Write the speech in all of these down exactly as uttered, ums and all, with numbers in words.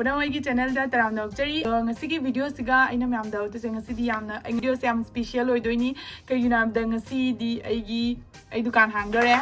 ꯃꯌꯥꯝ ꯑꯩꯒꯤ ꯆꯦꯅꯦꯜꯗ ꯇꯔꯥꯝꯅ ꯑꯣꯛꯆꯔꯤ꯫ ꯑꯗꯣ ꯉꯁꯤꯒꯤ ꯚꯤꯗꯤꯑꯣꯁꯤꯒ ꯑꯩꯅ ꯃꯌꯥꯝꯗ ꯎꯠꯇꯣꯏꯁꯦ, ꯉꯁꯤꯗꯤ ꯌꯥꯝꯅ, ꯑꯩ ꯚꯤꯗꯤꯑꯣꯁꯦ ꯌꯥꯝ ꯁ꯭ꯄꯤꯁꯦꯜ ꯑꯣꯏꯗꯣꯏꯅꯤ꯫ ꯀꯩꯒꯤꯅꯣ ꯍꯥꯏꯕꯗ ꯉꯁꯤꯗꯤ ꯑꯩꯒꯤ, ꯑꯩ ꯗꯨꯀꯥꯟ ꯍꯥꯡꯗꯣꯔꯦ꯫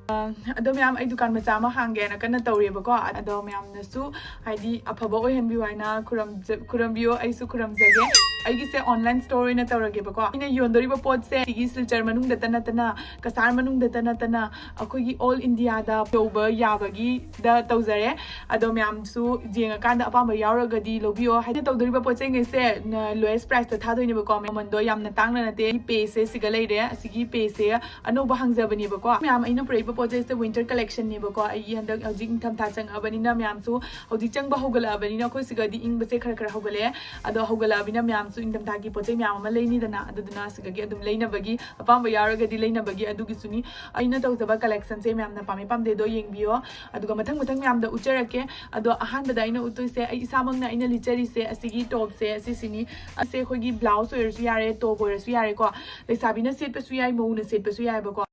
ꯑ, ꯑꯗꯣ ꯃꯌꯥꯝ, ꯑꯩ ꯗꯨꯀꯥꯟ ꯃꯆꯥ ꯑꯃ ꯍꯥꯡꯒꯦꯅ ꯀꯟꯅ ꯇꯧꯔꯤꯕꯀꯣ꯫ ꯑꯗꯣ ꯃꯌꯥꯝꯅꯁꯨ ꯍꯥꯏꯗꯤ ꯑꯐꯕ ꯑꯣꯏꯍꯟꯕꯤꯌꯨ ꯍꯥꯏꯅ ꯈꯨꯔꯨꯝꯖ-, ꯈꯨꯔꯨꯝꯕꯤꯌꯨ, ꯑꯩꯁꯨ ꯈꯨꯔꯨꯝꯖꯒꯦ꯫ ꯑꯩꯒꯤꯁꯦ ꯑꯣꯟꯂꯥꯏꯟ ꯁ꯭ꯇꯣꯔ ꯑꯣꯏꯅ ꯇꯧꯔꯒꯦꯕꯀꯣ꯫ ꯑꯩꯅ ꯌꯣꯟꯗꯣꯔꯤꯕ ꯄꯣꯠꯁꯦ ꯁꯤꯒꯤ ꯁꯤꯜꯆꯔ ꯃꯅꯨꯡꯗꯇ ꯅꯠꯇꯅ, ꯀꯁꯥꯔ ꯃꯅꯨꯡꯗꯇ ꯅꯠꯇꯅ, ꯑꯩꯈꯣꯏꯒꯤ ꯑꯣꯜ ꯏꯟꯗꯤꯌꯥꯗ ꯌꯧꯕ ꯌꯥꯕꯒꯤꯗ ꯇꯧꯖꯔꯦ꯫ ꯑꯗꯣ ꯃꯌꯥꯝꯁꯨ ꯌꯦꯡꯉꯀꯥꯟꯗ ꯑꯄꯥꯝꯕ ꯌꯥꯎꯔꯒꯗꯤ ꯂꯧꯕꯤꯌꯣ꯫ ꯍꯥꯏꯗꯤ ꯇꯧꯗꯣꯔꯤꯕ ꯄꯣꯠ ꯆꯩꯉꯩꯁꯦ lowest priceꯇ ꯊꯥꯗꯣꯏꯅꯦꯕꯀꯣ꯫ ꯃꯃꯟꯗꯣ ꯌꯥꯝꯅ ꯇꯥꯡꯅ ꯅꯠꯇꯦ꯫ ꯑꯩꯒꯤ pageꯁꯦ ꯁꯤꯒ ꯂꯩꯔꯦ꯫ ꯑꯁꯤꯒꯤ pageꯁꯦ ꯑꯅꯧꯕ ꯍꯥꯡꯖꯕꯅꯦꯕꯀꯣ꯫ ꯃꯌꯥꯝ, ꯑꯩꯅ ꯄꯨꯔꯛꯏꯕ ꯄꯣꯠ ꯆꯩꯁꯦ winter collectionꯅꯦꯕꯀꯣ꯫ ꯑꯩꯒꯤ ꯍꯟꯗꯛ ꯍꯧꯖꯤꯛ ꯅꯤꯡꯊꯝꯊꯥ ꯆꯪꯉꯛꯑꯕꯅꯤꯅ ꯃꯌꯥꯝꯁꯨ ꯍꯧꯖꯤꯛ ꯆꯪꯕ ꯍꯧꯒꯠꯂꯛꯑꯕꯅꯤꯅ ꯑꯩꯈꯣꯏ ꯁꯤꯒꯗꯤ ꯏꯪꯕꯁꯦ ꯈꯔ ꯈꯔ ꯍꯧꯒꯠꯂꯛꯑꯦ꯫ ꯑꯗꯣ ꯍꯧꯒꯠꯂꯛꯑꯕꯅꯤꯅ ꯃꯌꯥꯝꯁꯨ ꯏꯪꯊꯝꯊꯥꯒꯤ ꯄꯣꯠ ꯆꯩ ꯃꯌꯥꯝ ꯑꯃ ꯂꯩꯅꯤꯗꯅ, ꯑꯗꯨꯗꯨꯅ ꯁꯤꯗꯒꯤ ꯑꯗꯨꯝ ꯂꯩꯅꯕꯒꯤ, ꯑꯄꯥꯝꯕ ꯌꯥꯎꯔꯒꯗꯤ ꯂꯩꯅꯕꯒꯤ ꯑꯗꯨꯒꯤꯁꯨꯅꯤ꯫ ꯑꯩꯅ ꯇꯧꯖꯕ collectionꯁꯦ ꯃꯌꯥꯝꯅ ꯄꯥꯝꯃꯤ ꯄꯥꯝꯗꯦꯗꯣ ꯌꯦꯡꯕꯤꯌꯣ꯫ ꯑꯗꯨꯒ ꯃꯊꯪ ꯃꯊꯪ ꯃꯌꯥꯝꯗ ꯎꯠꯆꯔꯛꯀꯦ꯫ ꯑꯗꯣ ꯑꯍꯥꯟꯕꯗ ꯑꯩꯅ ꯎꯠꯇꯣꯏꯁꯦ, ꯑꯩ ꯏꯁꯥꯃꯛꯅ ꯑꯩꯅ ꯂꯤꯠꯆꯔꯤꯁꯦ ꯑꯁꯤꯒꯤ topꯁꯦ ꯑꯁꯤꯁꯤꯅꯤ꯫ ꯑꯁꯦ ꯑꯩꯈꯣꯏꯒꯤ blouse ꯑꯣꯏꯔꯁꯨ ꯌꯥꯔꯦ, top ꯑꯣꯏꯔꯁꯨ ꯌꯥꯔꯦꯀꯣ꯫ ꯂꯩꯁꯥꯕꯤꯅ ꯁꯦꯠꯄꯁꯨ ꯌꯥꯏ, ꯃꯧꯅ ꯁꯦꯠꯄꯁꯨ ꯌꯥꯏꯕꯀꯣ꯫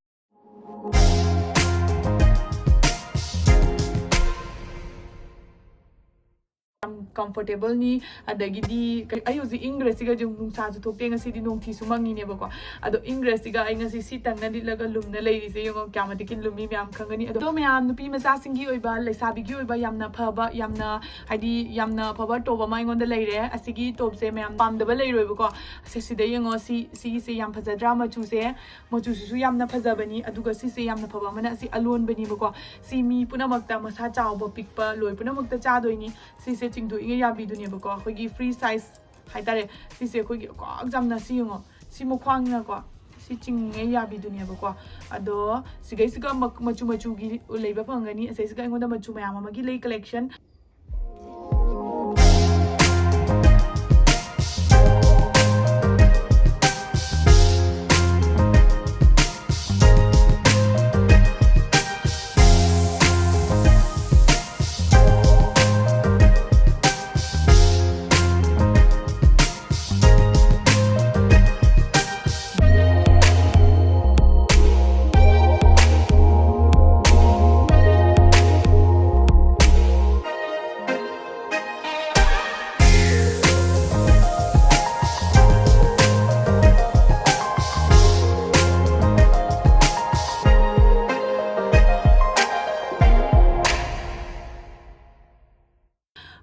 ꯌꯥꯝ comfortableꯅꯤ꯫ ꯑꯗꯒꯤꯗꯤ ꯀ-, ꯑꯩ ꯍꯧꯖꯤꯛ ꯏꯪꯈ꯭ꯔꯁꯤꯒ, ꯅꯨꯡꯁꯥꯁꯨ ꯊꯣꯛꯇꯦ, ꯉꯁꯤꯗꯤ ꯅꯣꯡꯊꯤꯁꯨ ꯃꯪꯉꯤꯅꯦꯕꯀꯣ꯫ ꯑꯗꯣ ꯏꯪꯈ꯭ꯔꯁꯤꯒ ꯑꯩ ꯉꯁꯤ ꯁꯤ ꯇꯪꯅ ꯂꯤꯠꯂꯒ ꯂꯨꯝꯅ ꯂꯩꯔꯤꯁꯦ ꯌꯦꯡꯉꯣ, ꯀꯌꯥꯝ ꯃꯇꯤꯛꯀꯤ ꯂꯨꯝꯃꯤ ꯃꯌꯥꯝ ꯈꯪꯒꯅꯤ꯫ ꯑꯗꯣ ꯃꯌꯥꯝ, ꯅꯨꯄꯤ ꯃꯆꯥꯁꯤꯡꯒꯤ ꯑꯣꯏꯕ, ꯂꯩꯁꯥꯕꯤꯒꯤ ꯑꯣꯏꯕ ꯌꯥꯝꯅ ꯐꯕ, ꯌꯥꯝꯅ, ꯍꯥꯏꯗꯤ ꯌꯥꯝꯅ ꯐꯕ top ꯑꯃ ꯑꯩꯉꯣꯟꯗ ꯂꯩꯔꯦ꯫ ꯑꯁꯤꯒꯤ topꯁꯦ ꯃꯌꯥꯝ ꯄꯥꯝꯗꯕ ꯂꯩꯔꯣꯏꯕꯀꯣ꯫ ꯑꯁꯤ, ꯁꯤꯗ ꯌꯦꯡꯉꯣ, ꯁꯤ, ꯁꯤꯒꯤꯁꯦ ꯌꯥꯝ ꯐꯖꯗ꯭ꯔꯥ? ꯃꯆꯨꯁꯦ, ꯃꯆꯨꯁꯤꯁꯨ ꯌꯥꯝꯅ ꯐꯖꯕꯅꯤ꯫ ꯑꯗꯨꯒ ꯁꯤꯁꯦ ꯌꯥꯝꯅ ꯐꯕ ꯑꯃꯅ, ꯑꯁꯤ ꯑꯂꯣꯟꯕꯅꯤꯕꯀꯣ꯫ ꯁꯤ ꯃꯤ ꯄꯨꯝꯅꯃꯛꯇ, ꯃꯁꯥ ꯆꯥꯎꯕ ꯄꯤꯛꯄ ꯂꯣꯏ ꯄꯨꯝꯅꯃꯛꯇ ꯆꯥꯗꯣꯏꯅꯤ꯫ ꯁꯤꯁꯦ ꯆꯤꯡꯊꯣꯛꯏꯉꯩ ꯌꯥꯕꯤꯗꯨꯅꯦꯕꯀꯣ, ꯑꯩꯈꯣꯏꯒꯤ free size ꯍꯥꯏꯇꯥꯔꯦ꯫ ꯁꯤꯁꯦ ꯑꯩꯈꯣꯏꯒꯤ ꯀꯣꯛ ꯌꯥꯝꯅ, ꯁꯤ ꯌꯦꯡꯉꯣ, ꯁꯤ ꯃꯈ꯭ꯋꯥꯡꯅꯀꯣ, ꯁꯤ ꯆꯤꯡꯉꯤꯉꯩ ꯌꯥꯕꯤꯗꯨꯅꯦꯕꯀꯣ꯫ ꯑꯗꯣ ꯁꯤꯒꯩꯁꯤꯒ ꯃ-, ꯃꯆꯨ ꯃꯆꯨꯒꯤ ꯂꯩꯕ ꯐꯪꯒꯅꯤ꯫ ꯑꯁꯤꯁꯤꯒ ꯑꯩꯉꯣꯟꯗ ꯃꯆꯨ ꯃꯌꯥꯝ ꯑꯃꯒꯤ ꯂꯩ collection꯫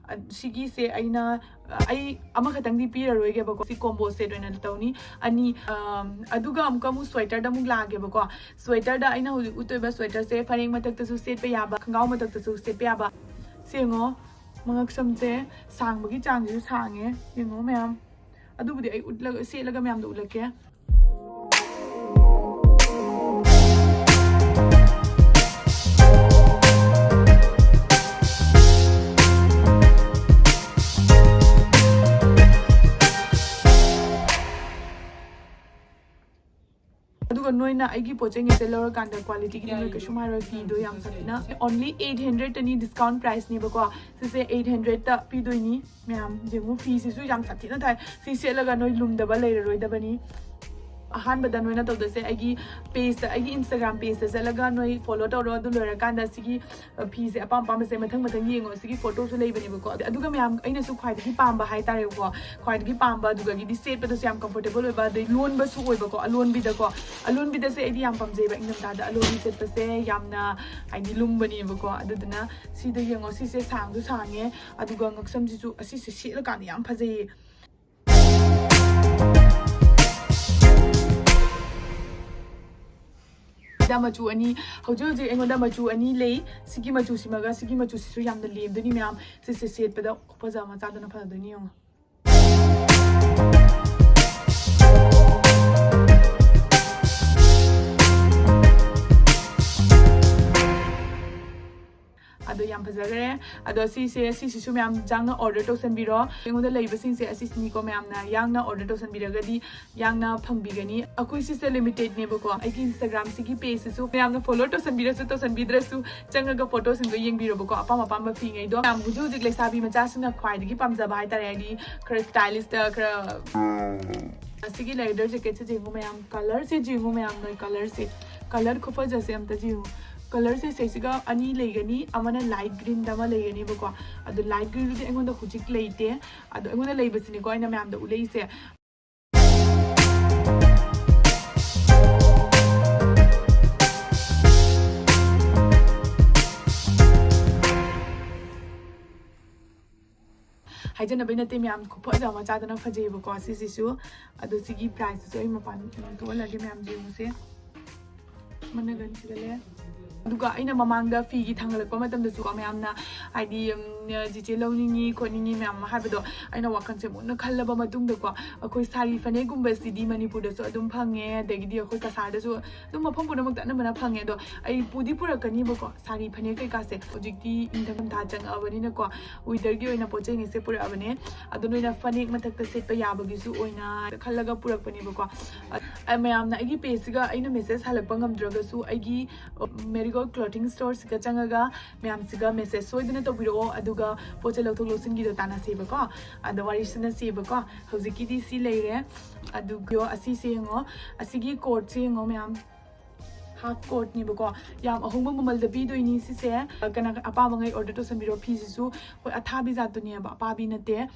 ꯑ, ꯁꯤꯒꯤꯁꯦ ꯑꯩꯅ, ꯑ, ꯑꯩ ꯑꯃꯈꯛꯇꯪꯗꯤ ꯄꯤꯔꯔꯣꯏꯒꯦꯕꯀꯣ꯫ ꯁꯤ combo set ꯑꯣꯏꯅ ꯇꯧꯅꯤ, ꯑꯅꯤ꯫ ꯑꯝ, ꯑꯗꯨꯒ ꯑꯃꯨꯛꯀ ꯑꯃꯨꯛ sweaterꯗ ꯑꯃꯨꯛ ꯂꯥꯛꯑꯒꯦꯕꯀꯣ꯫ Sweaterꯗ ꯑꯩꯅ ꯍꯧꯖꯤꯛ ꯎꯠꯇꯣꯏꯕ sweaterꯁꯦ ꯐꯅꯦꯛ ꯃꯊꯛꯇꯁꯨ ꯁꯦꯠꯄ ꯌꯥꯕ, ꯈꯣꯡꯒ꯭ꯔꯥꯎ ꯃꯊꯛꯇꯁꯨ ꯁꯦꯠꯄ ꯌꯥꯕ꯫ ꯁꯤ ꯌꯦꯡꯉꯣ, ꯃꯉꯛ ꯁꯝꯁꯦ ꯁꯥꯡꯕꯒꯤ ꯆꯥꯡꯁꯤꯁꯨ ꯁꯥꯡꯉꯦ꯫ ꯌꯦꯡꯉꯣ ꯃꯌꯥꯝ, ꯑꯗꯨꯕꯨꯗꯤ ꯑꯩ ꯎꯠꯂꯒ, ꯁꯦꯠꯂꯒ ꯃꯌꯥꯝꯗ ꯎꯠꯂꯛꯀꯦ꯫ ꯑꯗꯨꯒ ꯅꯣꯏꯅ ꯑꯩꯒꯤ ꯄꯣꯠ ꯆꯩꯁꯦ ꯂꯧꯔꯀꯥꯟꯗ qualityꯒꯤꯗꯤ ꯅꯣꯏ ꯀꯩꯁꯨꯝ ꯍꯥꯏꯔꯣꯏ꯫ ꯐꯤꯗꯣ ꯌꯥꯝ ꯁꯥꯊꯤꯅ, only eight hundredꯇꯅꯤ, discount priceꯅꯦꯕꯀꯣ꯫ ꯁꯤꯁꯦ eight hundredꯇ ꯄꯤꯗꯣꯏꯅꯤ꯫ ꯃꯌꯥꯝ ꯌꯦꯡꯉꯨ, ꯐꯤꯁꯤꯁꯨ ꯌꯥꯝ ꯁꯥꯊꯤꯅ ꯊꯥꯏ꯫ ꯁꯤ ꯁꯦꯠꯂꯒ ꯅꯣꯏ ꯂꯨꯝꯗꯕ ꯂꯩꯔꯔꯣꯏꯗꯕꯅꯤ꯫ ꯑꯍꯥꯟꯕꯗ ꯅꯣꯏꯅ ꯇꯧꯗꯣꯏꯁꯦ, ꯑꯩꯒꯤ pageꯇ, ꯑꯩꯒꯤ Instagram pageꯇ ꯆꯠꯂꯒ ꯅꯣꯏ follow ꯇꯧꯔꯣ꯫ ꯑꯗꯨ ꯂꯣꯏꯔꯀꯥꯟꯗ ꯁꯤꯒꯤ, ꯑ, ꯐꯤꯁꯦ ꯑꯄꯥꯝ ꯑꯄꯥꯝꯕꯁꯦ ꯃꯊꯪ ꯃꯊꯪ ꯌꯦꯡꯉꯣ꯫ ꯁꯤꯒꯤ photoꯁꯨ ꯂꯩꯕꯅꯦꯕꯀꯣ꯫ ꯑꯗꯨꯒ ꯃꯌꯥꯝ, ꯑꯩꯅꯁꯨ ꯈ꯭ꯋꯥꯏꯗꯒꯤ ꯄꯥꯝꯕ ꯍꯥꯏꯇꯥꯔꯦꯀꯣ, ꯈ꯭ꯋꯥꯏꯗꯒꯤ ꯄꯥꯝꯕ, ꯑꯗꯨꯗꯒꯤꯗꯤ ꯁꯦꯠꯄꯗꯁꯨ ꯌꯥꯝ comfortable ꯑꯣꯏꯕ, ꯑꯗꯩ ꯂꯣꯟꯕꯁꯨ ꯑꯣꯏꯕꯀꯣ, ꯑꯂꯣꯟꯕꯤꯗꯀꯣ꯫ ꯑꯂꯣꯟꯕꯤꯗꯁꯦ ꯑꯩꯗꯤ ꯌꯥꯝ ꯄꯥꯝꯖꯩꯕ, ꯏꯪꯊꯝꯊꯥꯗ ꯑꯂꯣꯟꯕꯤ ꯁꯦꯠꯄꯁꯦ ꯌꯥꯝꯅ, ꯍꯥꯏꯗꯤ, ꯂꯨꯝꯕꯅꯦꯕꯀꯣ꯫ ꯑꯗꯨꯗꯨꯅ ꯁꯤꯗ ꯌꯦꯡꯉꯣ, ꯁꯤꯁꯦ ꯁꯥꯡꯁꯨ ꯁꯥꯡꯉꯦ, ꯑꯗꯨꯒ ꯉꯛꯁꯝꯁꯤꯁꯨ ꯑꯁꯤꯁꯦ ꯁꯦꯠꯂꯀꯥꯟꯗ ꯌꯥꯝ ꯐꯖꯩꯌꯦ꯫ ꯁꯤꯗ ꯃꯆꯨ ꯑꯅꯤ, ꯍꯧꯖꯤꯛ ꯍꯧꯖꯤꯛ ꯑꯩꯉꯣꯟꯗ ꯃꯆꯨ ꯑꯅꯤ ꯂꯩ꯫ ꯁꯤꯒꯤ ꯃꯆꯨꯁꯤꯃꯒ ꯁꯤꯒꯤ ꯃꯆꯨꯁꯤꯁꯨ ꯌꯥꯝꯅ ꯂꯦꯝꯗꯣꯏꯅꯤ ꯃꯌꯥꯝ꯫ ꯁꯤꯁꯦ ꯁꯦꯠꯄꯗ ꯈꯨꯐꯖ ꯑꯃ ꯆꯥꯗꯅ ꯐꯖꯗꯣꯏꯅꯤ ꯌꯦꯡꯉꯣ꯫ ꯑꯗꯣ ꯌꯥꯝ ꯐꯖꯈ꯭ꯔꯦ꯫ ꯑꯗꯣ ꯁꯤꯁꯦ, ꯁꯤꯁꯤꯁꯨ ꯃꯌꯥꯝ ꯌꯥꯡꯅ order ꯇꯧꯁꯟꯕꯤꯔꯣ꯫ ꯑꯩꯉꯣꯟꯗ ꯂꯩꯕꯁꯤꯡꯁꯦ ꯑꯁꯤꯁꯤꯅꯤꯀꯣ, ꯃꯌꯥꯝꯅ ꯌꯥꯡꯅ order ꯇꯧꯁꯟꯕꯤꯔꯒꯗꯤ ꯌꯥꯡꯅ ꯐꯪꯕꯤꯒꯅꯤ꯫ ꯑꯩꯈꯣꯏ ꯁꯤꯁꯦ limitedꯅꯦꯕꯀꯣ꯫ ꯑꯩꯒꯤ Instagramꯁꯤꯒꯤ pageꯁꯤꯁꯨ ꯃꯌꯥꯝꯅ follow ꯇꯧꯁꯟꯕꯤꯔꯁꯨ ꯇꯧꯁꯟꯕꯤꯗ꯭ꯔꯁꯨ ꯆꯪꯉꯒ photoꯁꯤꯡꯗꯣ ꯌꯦꯡꯕꯤꯔꯣꯕꯀꯣ, ꯑꯄꯥꯝ ꯑꯄꯥꯝꯕ ꯐꯤꯉꯩꯗꯣ꯫ ꯌꯥꯝ ꯍꯧꯖꯤꯛ ꯍꯧꯖꯤꯛ ꯂꯩꯁꯥꯕꯤ ꯃꯆꯥꯁꯤꯡꯅ ꯈ꯭ꯋꯥꯏꯗꯒꯤ ꯄꯥꯝꯖꯕ ꯍꯥꯏꯇꯥꯔꯦ, ꯍꯥꯏꯗꯤ ꯈꯔ stylishꯇ ꯈꯔ꯫ ꯑꯁꯤꯒꯤ leather jacketꯁꯦ ꯌꯦꯡꯉꯨ ꯃꯌꯥꯝ, colourꯁꯦ ꯌꯦꯡꯉꯨ ꯃꯌꯥꯝ, ꯅꯣꯏ colourꯁꯦ, colour ꯈꯨꯐꯖꯁꯦ ꯑꯝꯇ ꯌꯦꯡꯉꯨ꯫ Colourꯁꯦ ꯁꯤꯁꯤꯒ ꯑꯅꯤ ꯂꯩꯒꯅꯤ, ꯑꯃꯅ light greenꯗ ꯑꯃ ꯂꯩꯒꯅꯤꯕꯀꯣ꯫ ꯑꯗꯣ light greenꯗꯨꯗꯤ ꯑꯩꯉꯣꯟꯗ ꯍꯧꯖꯤꯛ ꯂꯩꯇꯦ꯫ ꯑꯗꯣ ꯑꯩꯉꯣꯟꯗ ꯂꯩꯕꯁꯤꯅꯤꯀꯣ ꯑꯩꯅ ꯃꯌꯥꯝꯗ ꯎꯠꯂꯛꯏꯁꯦ꯫ ꯍꯥꯏꯖꯅꯕꯩ ꯅꯠꯇꯦ ꯃꯌꯥꯝ, ꯈꯨꯐꯖ ꯑꯃ ꯆꯥꯗꯅ ꯐꯖꯩꯌꯦꯕꯀꯣ ꯁꯤꯁꯤꯁꯨ꯫ ꯑꯗꯣ ꯁꯤꯒꯤ ꯄ꯭ꯔꯥꯏꯁꯁꯤꯁꯨ ꯑꯩ ꯃꯄꯥꯟ ꯊꯣꯛꯍꯜꯂꯒꯦ ꯃꯌꯥꯝ ꯌꯦꯡꯉꯨꯁꯦ꯫ ꯃꯅꯒꯟꯁꯤꯒ ꯂꯩ꯫ ꯑꯗꯨꯒ ꯑꯩꯅ ꯃꯃꯥꯡꯗ ꯐꯤꯒꯤ ꯊꯥꯡꯒꯠꯂꯛꯄ ꯃꯇꯝꯗꯁꯨꯀꯣ ꯃꯌꯥꯝꯅ ꯍꯥꯏꯗꯤ, ꯎꯝ, ꯆꯤꯆꯦ ꯂꯧꯅꯤꯡꯉꯤ ꯈꯣꯠꯅꯤꯡꯉꯤ ꯃꯌꯥꯝ ꯑꯃ ꯍꯥꯏꯕꯗꯣ ꯑꯩꯅ ꯋꯥꯈꯜꯁꯦ ꯃꯨꯟꯅ ꯈꯜꯂꯕ ꯃꯇꯨꯡꯗꯀꯣ ꯑꯩꯈꯣꯏ ꯁꯥꯔꯤ ꯐꯅꯦꯛꯒꯨꯝꯕꯁꯤꯗꯤ ꯃꯅꯤꯄꯨꯔꯗꯁꯨ ꯑꯗꯨꯝ ꯐꯪꯉꯦ, ꯑꯗꯒꯤꯗꯤ ꯑꯩꯈꯣꯏ ꯀꯁꯥꯔꯗꯁꯨ ꯑꯗꯨꯝ ꯃꯐꯝ ꯄꯨꯝꯅꯃꯛꯇ ꯑꯅꯝꯕꯅ ꯐꯪꯉꯦ꯫ ꯑꯗꯣ ꯑꯩ ꯄꯨꯗꯤ ꯄꯨꯔꯛꯀꯅꯤꯕꯀꯣ ꯁꯥꯔꯤ ꯐꯅꯦꯛ ꯀꯩꯀꯥꯁꯦ꯫ ꯍꯧꯖꯤꯛꯇꯤ ꯏꯪꯊꯝꯊꯥ ꯆꯪꯉꯛꯑꯕꯅꯤꯅꯀꯣ winterꯒꯤ ꯑꯣꯏꯅ ꯄꯣꯠ ꯆꯩꯉꯩꯁꯦ ꯄꯨꯔꯛꯑꯕꯅꯦ꯫ ꯑꯗꯣ ꯅꯣꯏꯅ ꯐꯅꯦꯛ ꯃꯊꯛꯇ ꯁꯦꯠꯄ ꯌꯥꯕꯒꯤꯁꯨ ꯑꯣꯏꯅ ꯈꯜꯂꯒ ꯄꯨꯔꯛꯄꯅꯦꯕꯀꯣ꯫ ꯑ, ꯃꯌꯥꯝꯅ ꯑꯩꯒꯤ pageꯁꯤꯒ ꯑꯩꯅ message ꯍꯜꯂꯛꯄ ꯉꯝꯗ꯭ꯔꯒꯁꯨ ꯑꯩꯒꯤ, ꯑ, Marigold Clothing Storeꯁꯤꯒ ꯆꯪꯉꯒ ꯃꯌꯥꯝꯁꯤꯒ message ꯁꯣꯏꯗꯅ ꯇꯧꯕꯤꯔꯛꯑꯣ꯫ ꯑꯗꯨꯒ ꯄꯣꯠ ꯆꯩ ꯂꯧꯊꯣꯛ ꯂꯧꯁꯤꯟꯒꯤꯗꯣ ꯇꯥꯟꯅꯁꯦꯕꯀꯣ꯫ ꯑꯗ ꯋꯥꯔꯤ ꯁꯥꯟꯅꯁꯦꯕꯀꯣ꯫ ꯍꯧꯖꯤꯛꯀꯤꯗꯤ ꯁꯤ ꯂꯩꯔꯦ꯫ ꯑꯗꯨꯒ ꯑꯁꯤꯁꯦ ꯌꯦꯡꯉꯣ, ꯑꯁꯤꯒꯤ coatꯁꯦ ꯌꯦꯡꯉꯣ ꯃꯌꯥꯝ, half coatꯅꯦꯕꯀꯣ꯫ ꯌꯥꯝ ꯑꯍꯣꯡꯕ ꯃꯃꯜꯗ ꯄꯤꯗꯣꯏꯅꯤ ꯁꯤꯁꯦ꯫ ꯀꯅꯥ ꯑꯄꯥꯝꯕꯉꯩ order ꯇꯧꯁꯟꯕꯤꯔꯣ꯫ ꯐꯤꯁꯤꯁꯨ ꯍꯣꯏ ꯑꯊꯥꯕꯤ ꯖꯥꯠꯇꯨꯅꯦꯕ, ꯑꯄꯥꯕꯤ ꯅꯠꯇꯦ꯫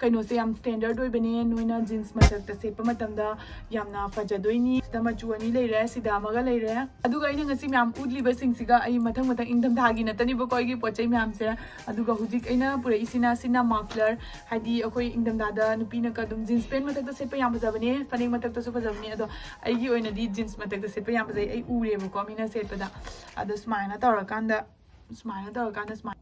ꯀꯩꯅꯣꯁꯦ ꯌꯥꯝ standard ꯑꯣꯏꯕꯅꯦ, ꯅꯣꯏꯅ jeans ꯃꯊꯛꯇ ꯁꯦꯠꯄ ꯃꯇꯝꯗ ꯌꯥꯝꯅ ꯐꯖꯗꯣꯏꯅꯤ꯫ ꯁꯤꯗ ꯃꯆꯨ ꯑꯅꯤ ꯂꯩꯔꯦ, ꯁꯤꯗ ꯑꯃꯒ ꯂꯩꯔꯦ꯫ ꯑꯗꯨꯒ ꯑꯩꯅ ꯉꯁꯤ ꯃꯌꯥꯝ ꯎꯠꯂꯤꯕꯁꯤꯡꯁꯤꯒ ꯑꯩ ꯃꯊꯪ ꯃꯊꯪ ꯏꯪꯊꯝꯊꯥꯒꯤ ꯅꯠꯇꯅꯦꯕꯀꯣ ꯑꯩꯒꯤ ꯄꯣꯠ ꯆꯩ ꯃꯌꯥꯝꯁꯦ꯫ ꯑꯗꯨꯒ ꯍꯧꯖꯤꯛ ꯑꯩꯅ ꯄꯨꯔꯛꯏꯁꯤꯅ ꯁꯤꯅ muffler, ꯍꯥꯏꯗꯤ ꯑꯩꯈꯣꯏ ꯏꯪꯊꯝꯊꯥꯗ ꯅꯨꯄꯤꯅꯀ ꯑꯗꯨꯝ jeans pant ꯃꯊꯛꯇ ꯁꯦꯠꯄ ꯌꯥꯝ ꯐꯖꯕꯅꯦ, ꯐꯅꯦꯛ ꯃꯊꯛꯇꯁꯨ ꯐꯖꯕꯅꯦ꯫ ꯑꯗꯣ ꯑꯩꯒꯤ ꯑꯣꯏꯅꯗꯤ jeans ꯃꯊꯛꯇ ꯁꯦꯠꯄ ꯌꯥꯝ ꯐꯖꯩ, ꯑꯩ ꯎꯔꯦꯕꯀꯣ ꯃꯤꯅ ꯁꯦꯠꯄꯗ꯫ ꯑꯗꯣ ꯁꯨꯃꯥꯏꯅ ꯇꯧꯔꯀꯥꯟꯗ ꯁꯨꯃꯥꯏꯅ ꯇꯧꯔꯀꯥꯟꯗ ꯁꯨꯃꯥꯏꯅ꯫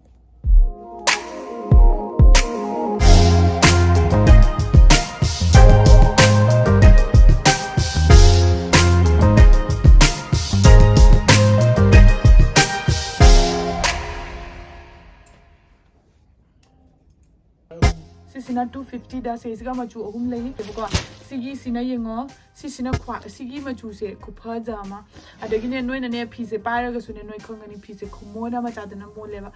ꯁꯤꯁꯤꯅ two fiftyꯗ, ꯁꯤꯁꯤꯒ ꯃꯆꯨ ꯑꯍꯨꯝ ꯂꯩꯌꯦꯕꯀꯣ꯫ ꯁꯤꯒꯤꯁꯤꯅ ꯌꯦꯡꯉꯣ, ꯁꯤꯁꯤꯅ ꯈ꯭ꯋꯥꯏ, ꯁꯤꯒꯤ ꯃꯆꯨꯁꯦ ꯈꯨꯐꯖ ꯑꯃ꯫ ꯑꯗꯒꯤꯅꯦ, ꯅꯣꯏꯅꯅꯦ, ꯐꯤꯁꯦ ꯄꯥꯏꯔꯒꯁꯨꯅꯦ, ꯅꯣꯏ ꯈꯪꯒꯅꯤ, ꯐꯤꯁꯦ ꯈꯨꯃꯣꯟ ꯑꯃ ꯆꯥꯗꯅ ꯃꯣꯜꯂꯦꯕ꯫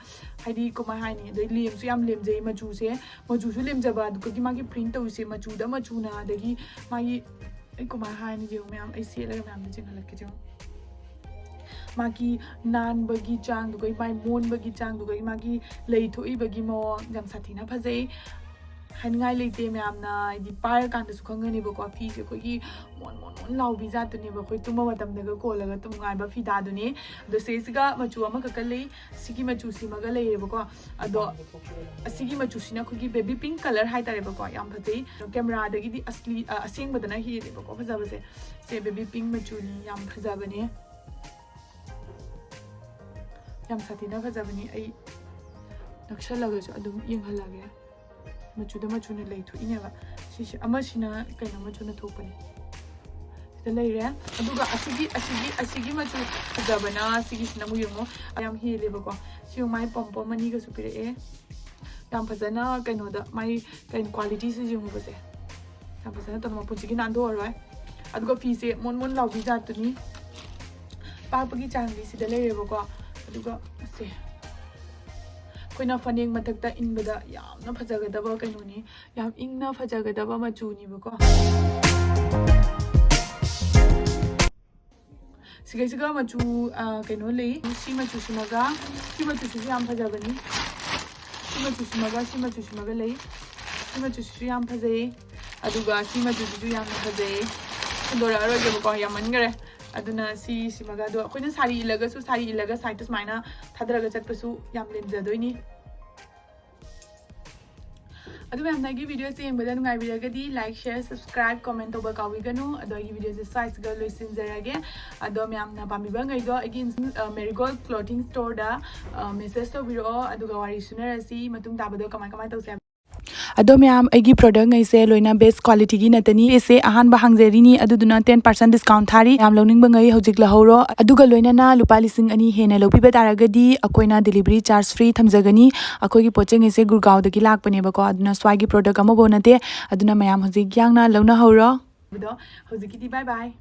ꯍꯥꯏꯗꯤ, ꯀꯃꯥꯏ ꯍꯥꯏꯅꯤ, ꯑꯗꯩ ꯂꯦꯝꯁꯨ ꯌꯥꯝ ꯂꯦꯝꯖꯩ ꯃꯆꯨꯁꯦ꯫ ꯃꯆꯨꯁꯨ ꯂꯦꯝꯖꯕ, ꯑꯗꯨꯒꯤ ꯃꯥꯒꯤ print ꯇꯧꯔꯤꯁꯦ ꯃꯆꯨꯗ ꯃꯆꯨꯅ, ꯑꯗꯒꯤ ꯃꯥꯒꯤ, ꯑꯩ ꯀꯃꯥꯏ ꯍꯥꯏꯅꯤ, ꯌꯦꯡꯉꯨ ꯃꯌꯥꯝ, ꯑꯩ ꯁꯦꯠꯂꯒ ꯃꯌꯥꯝꯗ ꯆꯤꯡꯍꯜꯂꯛꯀꯦ, ꯌꯦꯡꯉꯨ꯫ ꯃꯥꯒꯤ ꯅꯥꯟꯕꯒꯤ ꯆꯥꯡꯗꯨꯒ, ꯃꯥꯒꯤ ꯃꯣꯟꯕꯒꯤ ꯆꯥꯡꯗꯨꯒ, ꯃꯥꯒꯤ ꯂꯩ ꯊꯣꯛꯏꯕꯒꯤ ꯃꯑꯣꯡ ꯌꯥꯝ ꯁꯥꯊꯤꯅ ꯐꯖꯩ꯫ ꯍꯥꯏꯅꯤꯡꯉꯥꯏ ꯂꯩꯇꯦ꯫ ꯃꯌꯥꯝꯅ ꯍꯥꯏꯗꯤ ꯄꯥꯏꯔꯀꯥꯟꯗꯁꯨ ꯈꯪꯒꯅꯦꯕꯀꯣ꯫ ꯐꯤꯁꯦ ꯑꯩꯈꯣꯏꯒꯤ ꯃꯣꯟ ꯃꯣꯟ ꯃꯣꯟ ꯂꯥꯎꯕꯤ ꯖꯥꯠꯇꯨꯅꯦꯕ, ꯑꯩꯈꯣꯏ ꯇꯨꯝꯕ ꯃꯇꯝꯗꯒ ꯀꯣꯜꯂꯒ ꯇꯨꯝ ꯅꯨꯡꯉꯥꯏꯕ ꯐꯤꯗꯥꯗꯨꯅꯦ꯫ ꯑꯗꯣ ꯁꯤꯁꯤꯒ ꯃꯆꯨ ꯑꯃꯈꯛꯀ ꯂꯩ꯫ ꯁꯤꯒꯤ ꯃꯆꯨꯁꯤꯃꯒ ꯂꯩꯔꯦꯕꯀꯣ꯫ ꯑꯗꯣ ꯑꯁꯤꯒꯤ ꯃꯆꯨꯁꯤꯅ ꯑꯩꯈꯣꯏꯒꯤ baby pink colour ꯍꯥꯏꯇꯥꯔꯦꯕꯀꯣ꯫ ꯌꯥꯝ ꯐꯖꯩ꯫ ꯀꯦꯃꯦꯔꯥꯗꯒꯤꯗꯤ ꯑꯁꯂꯤ ꯑ, ꯑꯁꯦꯡꯕꯗꯅ ꯍꯦꯜꯂꯦꯕꯀꯣ ꯐꯖꯕꯁꯦ꯫ ꯁꯦ baby pink ꯃꯆꯨꯅꯤ, ꯌꯥꯝ ꯐꯖꯕꯅꯦ꯫ ꯌꯥꯝ ꯁꯥꯊꯤꯅ ꯐꯖꯕꯅꯤ꯫ ꯑꯩ ꯅꯛꯁꯜꯂꯒꯁꯨ ꯑꯗꯨꯝ ꯌꯦꯡꯍꯜꯂꯒꯦ꯫ ꯃꯆꯨꯗ ꯃꯆꯨꯅ ꯂꯩ ꯊꯣꯛꯏꯅꯦꯕ꯫ ꯁꯤꯁꯦ ꯑꯃꯁꯤꯅ ꯀꯩꯅꯣ ꯃꯆꯨꯅ ꯊꯣꯛꯄꯅꯦ꯫ ꯁꯤꯗ ꯂꯩꯔꯦ꯫ ꯑꯗꯨꯒ ꯑꯁꯤꯒꯤ ꯑꯁꯤꯒꯤ ꯑꯁꯤꯒꯤ ꯃꯆꯨ ꯐꯖꯕꯅ ꯁꯤꯒꯤꯁꯤꯅ ꯑꯃꯨꯛ ꯌꯦꯡꯉꯣ꯫ ꯌꯥꯝ ꯍꯦꯜꯂꯦꯕꯀꯣ꯫ ꯁꯤ ꯃꯥꯏ ꯄꯣꯝ ꯄꯣꯝ ꯑꯅꯤꯒꯁꯨ ꯄꯤꯔꯛꯑꯦ꯫ ꯌꯥꯝ ꯐꯖꯅ ꯀꯩꯅꯣꯗ ꯃꯥꯏ ꯀꯩꯅꯣ qualityꯁꯦ ꯌꯦꯡꯉꯨꯕꯁꯦ꯫ ꯌꯥꯝ ꯐꯖꯅ ꯇꯧꯔ ꯃꯄꯨꯟꯁꯤꯒꯤ ꯅꯥꯟꯊꯣꯛꯑꯔꯣꯏ꯫ ꯑꯗꯨꯒ ꯐꯤꯁꯦ ꯃꯣꯟ ꯃꯣꯟ ꯂꯥꯎꯕꯤ ꯖꯥꯠꯇꯨꯅꯤ꯫ ꯄꯥꯛꯄꯒꯤ ꯆꯥꯡꯗꯤ ꯁꯤꯗ ꯂꯩꯔꯦꯕꯀꯣ꯫ ꯑꯗꯨꯒ ꯁꯦ ꯑꯩꯈꯣꯏꯅ ꯐꯅꯦꯛ ꯃꯊꯛꯇ ꯏꯟꯕꯗ ꯌꯥꯝꯅ ꯐꯖꯒꯗꯕ ꯀꯩꯅꯣꯅꯤ꯫ ꯌꯥꯝ ꯏꯪꯅ ꯐꯖꯒꯗꯕ ꯃꯆꯨꯅꯦꯕꯀꯣ꯫ ꯁꯤꯒꯩꯁꯤꯒ ꯃꯆꯨ, ꯑ, ꯀꯩꯅꯣ ꯂꯩ꯫ ꯁꯤ ꯃꯆꯨꯁꯤꯃꯒ ꯁꯤ ꯃꯆꯨꯁꯤꯁꯨ ꯌꯥꯝ ꯐꯖꯕꯅꯤ꯫ ꯁꯤ ꯃꯆꯨꯁꯤꯃꯒ ꯁꯤ ꯃꯆꯨꯁꯤꯃꯒ ꯂꯩ꯫ ꯁꯤ ꯃꯆꯨꯁꯤꯁꯨ ꯌꯥꯝ ꯐꯖꯩ꯫ ꯑꯗꯨꯒ ꯁꯤ ꯃꯆꯨꯁꯤꯁꯨ ꯌꯥꯝꯅ ꯐꯖꯩ꯫ ꯁꯤꯟꯗꯣꯔꯛꯑꯔꯣꯏꯒꯦꯕꯀꯣ, ꯌꯥꯝꯃꯟꯈꯔꯦ꯫ ꯑꯗꯨꯅ ꯁꯤꯁꯤꯃꯒ, ꯑꯗꯣ ꯑꯩꯈꯣꯏꯅ ꯁꯥꯔꯤ ꯏꯜꯂꯒꯁꯨ, ꯁꯥꯔꯤ ꯏꯜꯂꯒ sideꯇ ꯁꯨꯃꯥꯏꯅ ꯊꯥꯗꯔꯒ ꯆꯠꯄꯁꯨ ꯌꯥꯝ ꯂꯦꯝꯖꯗꯣꯏꯅꯤ꯫ ꯑꯗꯨ ꯃꯌꯥꯝꯅ ꯑꯩꯒꯤ videoꯁꯦ ꯌꯦꯡꯕꯗ ꯅꯨꯡꯉꯥꯏꯕꯤꯔꯒꯗꯤ like, share, subscribe, comment ꯇꯧꯕ ꯀꯥꯎꯕꯤꯒꯅꯨ꯫ ꯑꯗꯣ ꯑꯩꯒꯤ videoꯁꯦ ꯁ꯭ꯋꯥꯏꯁꯤꯒ ꯂꯣꯏꯁꯤꯟꯖꯔꯒꯦ꯫ ꯑꯗꯣ ꯃꯌꯥꯝꯅ ꯄꯥꯝꯕꯤꯕ ꯉꯩꯗꯣ ꯑꯩꯒꯤ ꯏꯟꯁ-, ꯑ, Marigold Clothing Storeꯗ, ꯑ, message ꯇꯧꯕꯤꯔꯛꯑꯣ꯫ ꯑꯗꯨꯒ ꯋꯥꯔꯤ ꯁꯨꯅꯔꯁꯤ ꯃꯇꯨꯡ ꯇꯥꯕꯗꯣ ꯀꯃꯥꯏ ꯀꯃꯥꯏ ꯇꯧꯁꯦ ꯍꯥꯏꯕ꯫ ꯑꯗꯣ ꯃꯌꯥꯝ, ꯑꯩꯒꯤ product ꯉꯩꯁꯦ ꯂꯣꯏꯅ best qualityꯒꯤ ꯅꯠꯇꯅꯤ꯫ ꯑꯩꯁꯦ ꯑꯍꯥꯟꯕ ꯍꯥꯡꯖꯔꯤꯅꯤ, ꯑꯗꯨꯗꯨꯅ ten percent discount ꯊꯥꯔꯤ꯫ ꯌꯥꯝ ꯂꯧꯅꯤꯡꯕ ꯉꯩ ꯍꯧꯖꯤꯛ ꯂꯧꯍꯧꯔꯣ꯫ ꯑꯗꯨꯒ ꯂꯣꯏꯅꯅ ꯂꯨꯄꯥ ꯂꯤꯁꯤꯡ ꯑꯅꯤ ꯍꯦꯟꯅ ꯂꯧꯕꯤꯕ ꯇꯥꯔꯒꯗꯤ ꯑꯩꯈꯣꯏꯅ delivery charge free ꯊꯝꯖꯒꯅꯤ꯫ ꯑꯩꯈꯣꯏꯒꯤ ꯄꯣꯠ ꯆꯩ ꯉꯩꯁꯦ ꯒꯨꯔꯒꯥꯎꯗꯒꯤ ꯂꯥꯛꯄꯅꯦꯕꯀꯣ, ꯑꯗꯨꯅ ꯁ꯭ꯋꯥꯏꯒꯤ product ꯑꯃꯐꯥꯎ ꯅꯠꯇꯦ꯫ ꯑꯗꯨꯅ ꯃꯌꯥꯝ ꯍꯧꯖꯤꯛ ꯌꯥꯡꯅ ꯂꯧꯅꯍꯧꯔꯣ꯫ ꯑꯗꯣ ꯍꯧꯖꯤꯛꯀꯤꯗꯤ bye bye꯫